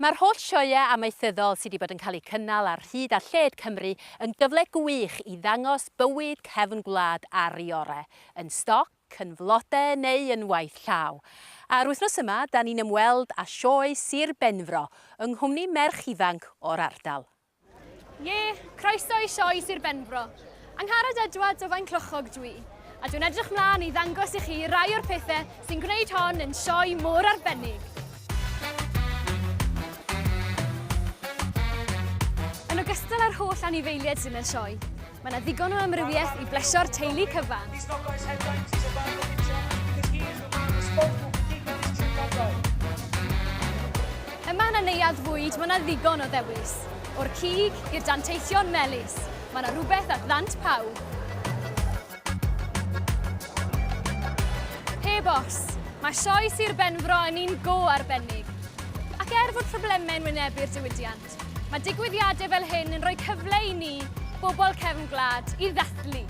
Mae'r holl sioeau amaethyddol sydd wedi bod yn cael eu cynnal ar hyd a lled Cymru yn gyfle gwych i ddangos bywyd cefn gwlad ar ei orau, yn stoc, yn flode neu yn waith llaw. A'r wythnos yma, da ni'n ymweld â Sioe Sir Benfro yng nghwmni merch ifanc o'r ardal. Ie, croeso i Sioe Sir Benfro. Angharad Edwards o Faenclochog dwi, a dwi'n edrych mlaen i ddangos i chi rai o'r pethau sy'n gwneud hon yn sioe mor arbennig. Yn ogystal â'r holl anifeiliaid sy'n y sioe, mae yna ddigon o amrywiaeth i blesio'r teulu cyfan. Yma yn y neuadd fwyd mae 'na ddigon o ddewis. O'r cig i'r danteithion melys, mae 'na rhywbeth at ddant pawb. Heb os, mae Sioe Sir Benfro yn un go arbennig. Ac er fod problemau'n wynebu'r diwydiant, mae digwyddiadau fel hyn yn rhoi cyfle i ni, bobl cefn gwlad, i ddathlu.